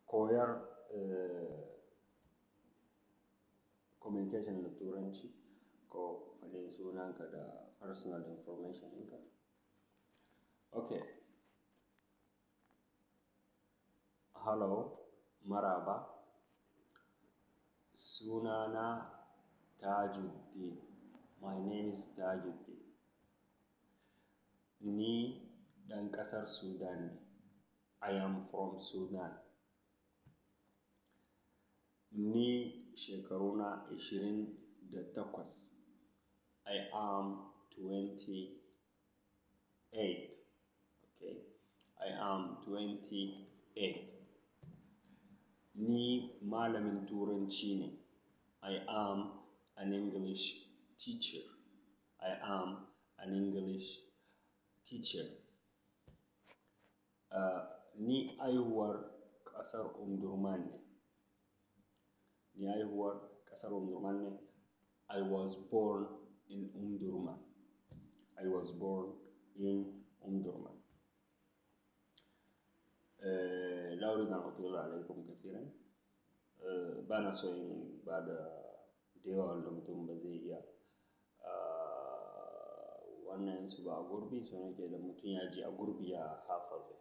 Koyar communication da Turanci ko faɗin sunanka da personal information ɗinka. Okay. Hello, maraba. Sunana Tajuddin. My name is Tajuddin. Ni ɗan ƙasar Sudan ne. I am from Sudan. Ni shekaruna 28. I am 28. Okay. I am 28. Ni malamin Turanci ne. I am an English teacher. I am an English teacher. Ni haihuwar ƙasar Omdurman ne. Ni haihuwar ƙasar Omdurman ne. I was born in Omdurman. I was born in Omdurman. لا أريد أن أطيل عليكم كثيرا. Ba na so in ba da da yawa wanda mutum ba zai iya wannan su ba a gurbi, so nake da mutum ya ji a gurbi ya hafaze.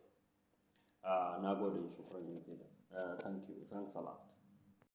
Na gode, شكرا جزيلا. Thank you, thanks a lot.